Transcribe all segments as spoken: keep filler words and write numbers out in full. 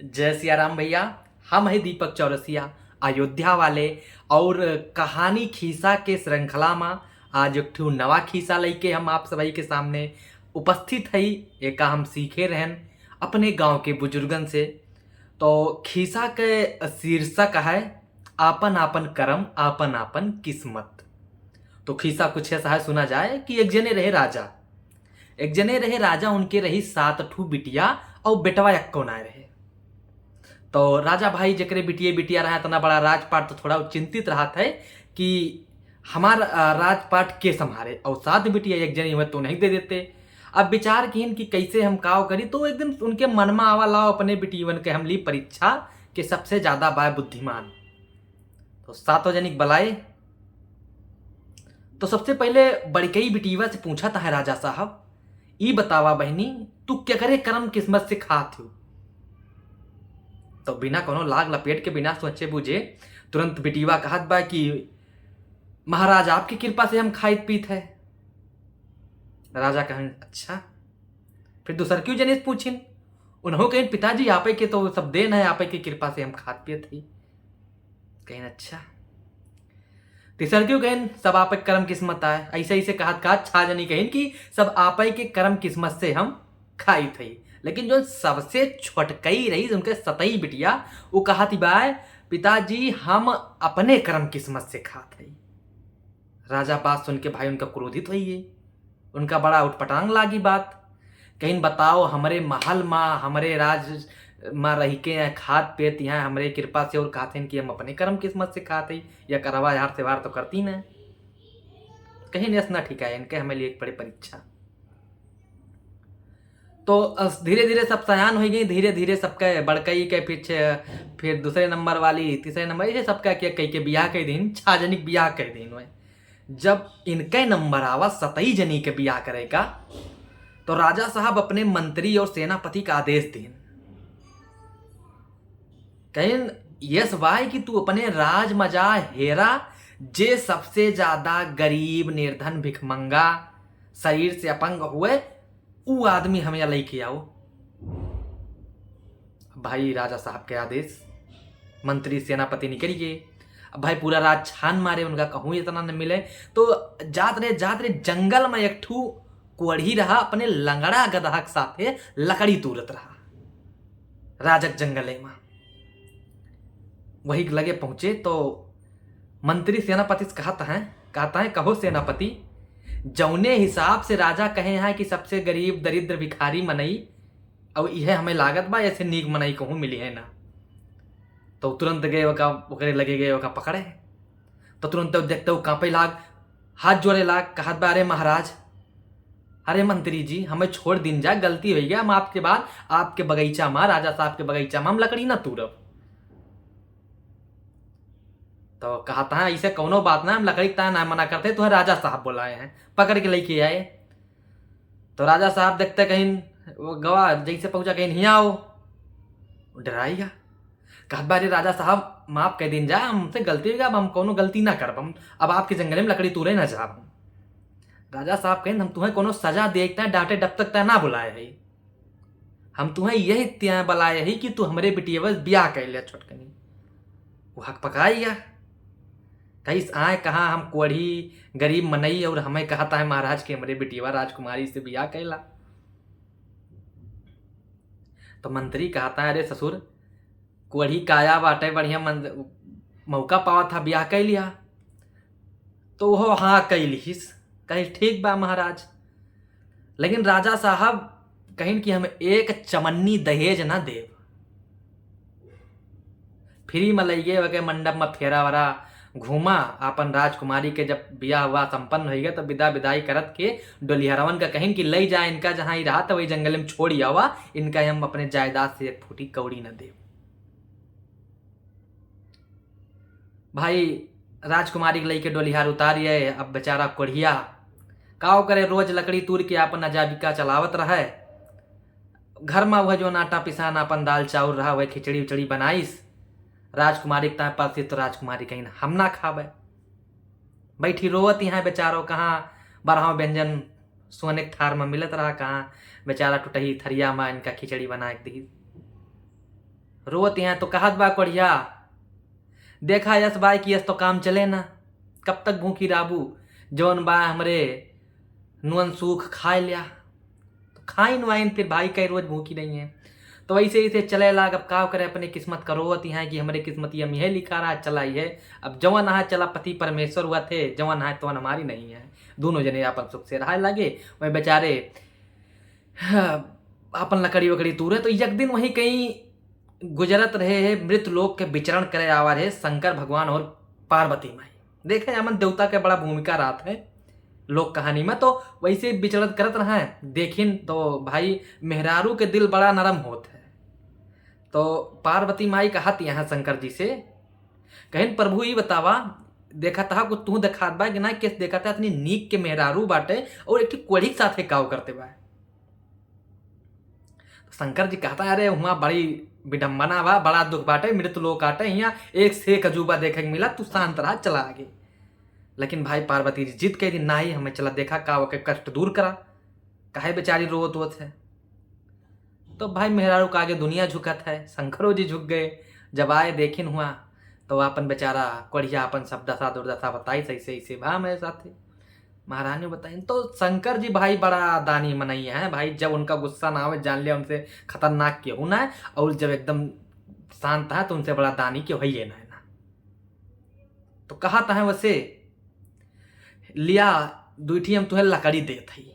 जय सिया राम भैया, हम है दीपक चौरसिया, अयोध्या वाले, और कहानी खीसा के श्रृंखला मा आज एक ठो नवा खीसा लइके हम आप सभी के सामने उपस्थित हई। एका हम सीखे रहन अपने गांव के बुजुर्गन से। तो खीसा के शीर्षक है आपन आपन करम, आपन आपन किस्मत। तो खीसा कुछ ऐसा है, सुना जाए कि एक जने रहे राजा। एक जने रहे राजा, उनके रही सात ठू बिटिया और बेटवा एक्को नाय रहे। तो राजा भाई जेकरे बिटिये बिटिया रहा, इतना बड़ा राजपाट, तो थोड़ा चिंतित रहत है कि हमार, अ, राजपाट के संभारे, और सात बिटिया एक जने हुए तो नहीं दे देते। अब विचार किहिन कि कैसे हम काव करी, तो एक दिन उनके मन में आवा, लाओ अपने बिटियवन के हम ली परीक्षा के सबसे ज्यादा बाय बुद्धिमान। तो सातों जनिक बलाए। तो सबसे पहले बड़कई बिटियवा से पूछत है राजा साहब, "ई बतावा बहनी, तू केकरे करम किस्मत से खात हो?" तो बिना कोनो लाग लपेट के, बिना सोचे बूझे तुरंत बिटियवा कहत बा कि "महाराज, आपकी कृपा से हम खाइत पीत है।" राजा कहन, "अच्छा।" फिर दूसर क्यों जने से पूछिन, उन्हों कहिन, "पिताजी, आपे के तो सब देन है, आपे की कृपा से हम खात पियत ही।" कहिन, "अच्छा।" तीसर क्यों कहिन, "सब आपे के करम किस्मत आए।" ऐसे ऐसे कहत कहत छह जनी कहिन कि "सब आपे के करम किस्मत से हम खाइत हई।" लेकिन जो सबसे छोटकई रही, उनके सतई बिटिया, वो कहत ही बाय, "पिताजी, हम अपने करम किस्मत से खात हई।" राजा बात सुन के भाई उनका क्रोधित होइए, उनका बड़ा उटपटांग लागी बात। कहिन, "बताओ, हमरे महल मा, हमरे राज मा रह के यहाँ खात पियत यहाँ हमरे कृपा से और कहत हन कि हम अपने करम किस्मत से खात हई, या करवा यार त्योहार तो करती न।" कहिन, "यस ना ठीक है, इनके हमें लिए एक बड़े परीक्षा।" तो अस-, धीरे धीरे सब सयान होइ गई, धीरे धीरे सबके बड़कई के पीछे, फिर दूसरे नंबर वाली, तीसरे नंबर, ऐसे सबका के कई के बियाह कर दीन, छह जनी के बियाह कर दीन हुए। जब इनके नंबर आवा सतई जनी के बियाह करे का, तो राजा साहब अपने मंत्री और सेनापति का आदेश दीन, कहिन, "यस बाय कि तू अपने राज मा जा हेरा, जे सबसे ज्यादा गरीब, निर्धन, भिखमंगा, शरीर से अपंग हुए, ऊ आदमी हमें लइके आओ।" अब भाई राजा साहब के आदेश, मंत्री सेनापति निकल गए। अब भाई पूरा राज छान मारे, उनका कहूँ इतना न मिले। तो जात रहे, जात रहे जंगल मा एक ठू कोढ़ी रहा, अपने लंगड़ा गदहा के साथे लकड़ी तूरत रहा राजक जंगले मा। वही लगे पहुँचे तो मंत्री सेनापति से कहत हैं, कहत हैं, "कहो सेनापति, जौने हिसाब से राजा कहे हैं कि सबसे गरीब, दरिद्र, भिखारी मनई, और इहे हमें लागत बा, ऐसे नीक मनई कहूँ मिली है ना।" तो तुरंत गए ओका, ओकरे लगे गए ओका पकड़े। तो तुरंत देखते वो कांपे लाग, हाथ जोड़े लाग, कहत बा, "अरे महाराज, अरे मंत्री जी, हमें छोड़ दीन जा, गलती होइ गया, हम आपके बाद, आपके बगीचा मा, राजा साहब के बगीचा मा हम लकड़ी ना तूरब।" तो कहत हैं, "ऐसे कौनो बात ना, हम लकड़ी ताय ना मना करते, तुम्हें राजा साहब बुलाए हैं, पकड़ के लेके आए।" तो राजा साहब देखते कहिन, वो गवा जैसे पहुँचा, कहिन, "हियाँ आओ।" वो डराइगा, कहत बा, "अरे राजा साहब, माफ कर दीन जा, हमसे गलती हो गया, अब हम कौनो गलती ना करब, हम अब आपके जंगले मा लकड़ी तूरे ना जाब।" राजा साहब कहिन, "हम तुम्हें कौनो सजा देख ताय, डांटे डपटक ताय ना बुलाए है, हम तुम्हें यही त्याय बुलाए ही कि तू हमरे बिटिया बस बियाह कर लिया छोटकनी।" वो हक पकाइगा, कहिस, "आए कहाँ हम कोढ़ी गरीब मनई और हमें कहत है महाराज कि हमरे बिटिया राजकुमारी से बियाह कैला।" तो मंत्री कहत है, "अरे ससुर, कोढ़ी काया बाटे, बढ़िया मन-, मौका पावत है, बियाह कै लिया।" तो वो हाँ कै लिहिस, कहिस, "ठीक बा महाराज।" लेकिन राजा साहब कहिन कि हम एक चमन्नी दहेज ना देब। फ्री मा लइगे ओके मंडप मा फेरा वरा घूमा, आपन राजकुमारी के जब बियाह हुआ संपन्न होइ गया, तो विदा विदाई करत के डोलिहरवन का कहिन कि लई जा इनका, जहाँ ही रहा तो वही जंगल मा छोड़ी आवा, इनका हम अपने जायदाद से एक फूटी कौड़ी न देब। भाई, राजकुमारी के लइके डोलिहार उतारिए। अब बेचारा कोढ़िया काव करे, रोज लकड़ी तूर के आपन अजाबिका चलावत रहे। घर मा वह जो आटा पिसान आपन दाल चाउर रहा, वह खिचड़ी उचड़ी बनाइस। राजकुमारी के ताय परसिस तो राजकुमारी कहिन, "हम ना खाबे।" बैठी रोवत यहाँ बेचारो, कहाँ बरहा व्यंजन सोने के थार मा मिलत रहा, कहाँ बेचारा टुटही थरिया मा इनका खिचड़ी बना के दिहिस। रोवत हैं तो कहत बा कोढ़िया, "देखा यस बाय कि यस तो काम चले ना, कब तक भूखी रहबू? जौन बा हमरे नुअन सूख खाए ल्या।" तो खाइन वाइन फिर भाई कई रोज भूखी नहीं है। तो वैसे ऐसे चले लाग, अब का करे, अपने किस्मत का रोवत हैं कि हमरे किस्मत ये में लिखा रहा, चला ही है। अब जवन है चला, पति परमेश्वर हुआ थे, जवन है तवन हमारी नहीं है। दोनों जने आपन सुख से रहा लागे। वह बेचारे आपन लकड़ी वकड़ी तूरे। तो एक दिन वहीं कहीं गुजरत रहे है, मृत लोक के विचरण करे आवा रहे शंकर भगवान और पार्वती माई। देखे, हमन देवता के बड़ा भूमिका रहत है लोक कहानी में, तो वैसे विचरण करत रहा है। देखिन तो भाई, मेहरारू के दिल बड़ा नरम होत है। तो पार्वती माई कहत यहाँ शंकर जी से, कहिन, "प्रभु, ई बतावा, देखत हा कुछ तू देखात बा कि ना, किस देखत हा, इतनी नीक के मेहरारू बाटे और एक ठे कोढ़ी के साथे काव करते बा?" तो शंकर जी कहता है, "अरे, हुआ बड़ी विडम्बना बा, बड़ा दुख बाटे, मृत लोक आटे, हियाँ एक से एक अजूबा देखे के मिला, तू शांत रहा, चला आगे।" लेकिन भाई पार्वती जी जिद कइ दिन, "नाही, हमें चला देखा, का ओके कष्ट दूर करा, काहे बेचारी रोवत होत है।" तो भाई मेहरारू का आगे दुनिया झुकत है, शंकरो जी झुक गए। जब आए देखिन हुआ, तो आपन बेचारा कोढ़िया आपन सब दशा दुर्दशा बताई, "ऐसे ऐसे भा मेरे साथे।" महारानी बताइन तो शंकर जी भाई बड़ा दानी मनई है भाई, जब उनका गुस्सा ना आवे, जान लिया उनसे खतरनाक केहू ना है, और जब एकदम शांत है तो उनसे बड़ा दानी केहू है ना है ना। तो कहत है वैसे, "लिया, दुई ठी हम तुहे लकड़ी देत हई।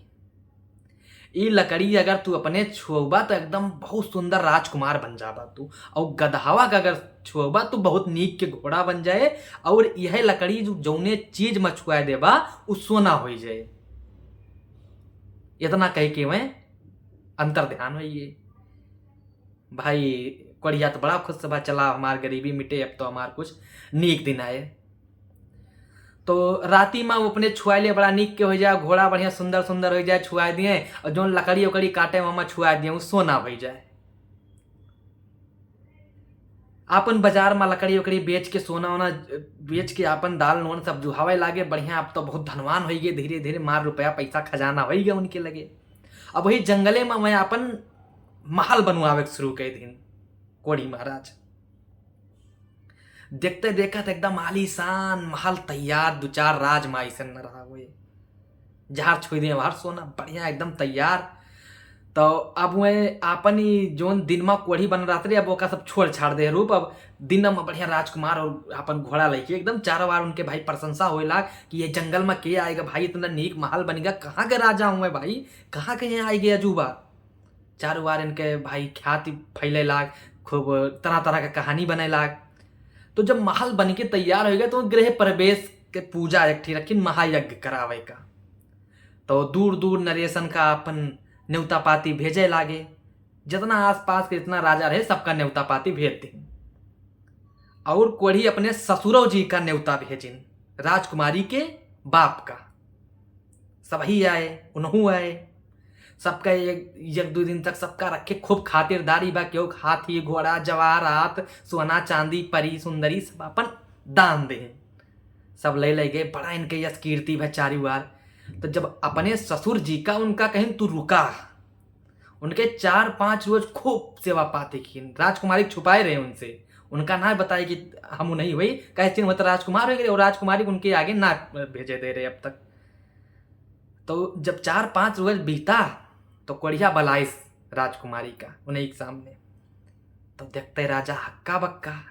ई लकड़ी अगर तू अपने छुअबा तो एकदम बहुत सुंदर राजकुमार बन जाबा तू, और गदहावा का अगर छुअबा तो बहुत नीक के घोड़ा बन जाए, और यह लकड़ी जो जौने चीज में छुआ देबा उ सोना हो जाए।" इतना कह के वह अंतर ध्यान होइए। भाई कोढ़िया तो बड़ा खुश बा, "चला हमार गरीबी मिटे, अब तो हमार कुछ नीक दिन आए।" तो राती में वो अपने छुआए लिए बड़ा नीक के हो जाए, घोड़ा बढ़िया सुंदर सुंदर हो जाए, छुआए दिए, और जौन लकड़ी उकड़ी काटे वहाँ छुआए दिए, वो सोना हो जाए। आपन बाजार में लकड़ी उकड़ी बेच के, सोना वोना बेच के, आपन दाल नून सब जुहावे लागे, बढ़िया, अब तो बहुत धनवान हो गए धीरे धीरे, मार रुपया पैसा खजाना हो गया उनके लगे। अब वही जंगले में वह आपन महल बनवावे के शुरू कर दिन कोढ़ी महाराज। देखते देखत एकदम आलीशान महल तैयार, दो चार राजमा ऐसे न रहा हुए, जहर छुई दे वहर सोना, बढ़िया एकदम तैयार। तो अब वह आपन ही जोन दिन में कोढ़ी बन रहत रहे, अब ओका सब छोड़ छाड़ दे रूप। अब दिन में बढ़िया राजकुमार और अपन घोड़ा लेके एकदम चारों ओर उनके भाई प्रशंसा होए लाग कि ये जंगल में के आएगा भाई, इतना नीक महल बनेगा, कहाँ के राजा हुए भाई, कहाँ के यहाँ आए गए अजूबा। चारों ओर इनके भाई ख्याति फैले लाग, खूब तरह तरह के कहानी बने लाग। तो जब महल बन के तैयार हो गए तो गृह प्रवेश के पूजा एक ठी रखिन, महायज्ञ करावे का। तो दूर दूर नरेशन का अपन न्योता पाती भेजे लागे, जितना आसपास के जितना राजा रहे सबका न्योता पाती भेज दे। और कोढ़ी अपने ससुरो जी का न्योता भेजिन, राजकुमारी के बाप का। सबही आए, उनहू आए। सबका एक, एक दो दिन तक सबका रखे, खूब खातिरदारी बा, केहू के हाथी, घोड़ा, जवाहरात, सोना, चांदी, परी, सुंदरी सब अपन दान दे। सब ले ले गए, बड़ा इनके यश कीर्ति भा चारू ओर। तो जब अपने ससुर जी का उनका कहिन, "तू रुका", उनके चार पांच रोज खूब सेवा पाती की, राजकुमारी छुपाए रहे उनसे, उनका ना बताए कि हम नहीं हुई, कहे, "चिन्ह मत राजकुमार हो गए", और राजकुमारी उनके आगे ना भेजे दे रहे अब तक। तो जब चार पांच रोज बीता तो कोढ़िया बलाइस राजकुमारी का उन्हीं के सामने, तो देखते राजा हक्का बक्का,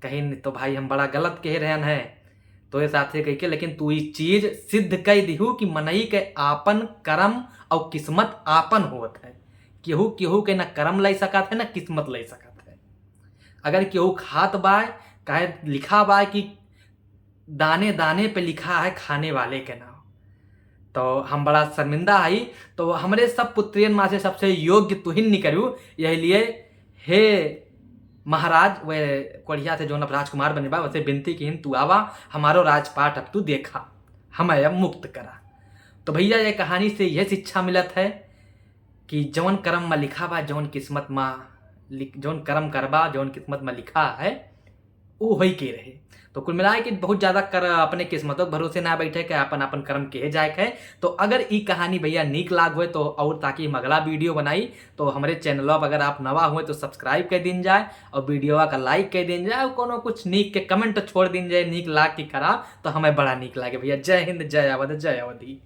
कहिन, "तो भाई हम बड़ा गलत कह रहन है तो ये साथे कह के, लेकिन तू ई चीज सिद्ध कह दिहू कि मनई के आपन कर्म और किस्मत आपन होत है, केहू केहू के ना कर्म ले सकत है ना किस्मत ले सकत है। अगर केहू खात बाय, काहे लिखा बाय कि दाने दाने पे लिखा है खाने वाले के नाम, तो हम बड़ा शर्मिंदा हई। तो हमरे सब पुत्रियन मा से सबसे योग्य तुहिन निकरू, यही लिए हे महाराज, वे कोढ़िया से जौन अब राजकुमार बने बा, वैसे विनती किहिन, "तू आवा, हमारो राजपाट अब तू देखा, हमें अब मुक्त करा।" तो भैया, ये कहानी से यह शिक्षा मिलत है कि जौन कर्म में लिखा बा, जौन किस्मत में लिख-, जौन कर्म करबा, जौन किस्मत में लिखा है, उ होई के रहे। तो कुल मिलाए के बहुत ज्यादा कर अपने किस्मतों के भरोसे ना बैठे के, अपन अपन कर्म केहे जाए के है। तो अगर ई कहानी भैया नीक लाग होए तो और ताकि हम अगला वीडियो बनाई, तो हमरे चैनल पर अगर आप नवा हुए तो सब्सक्राइब कर दीन जाए और वीडियो का लाइक कर दीन जाए और कोनो कुछ नीक के कमेंट छोड़ दीन जाए, नीक लाग की खराब, तो हमें बड़ा नीक लागे भैया। जय हिंद, जय अवध, जय अवधी।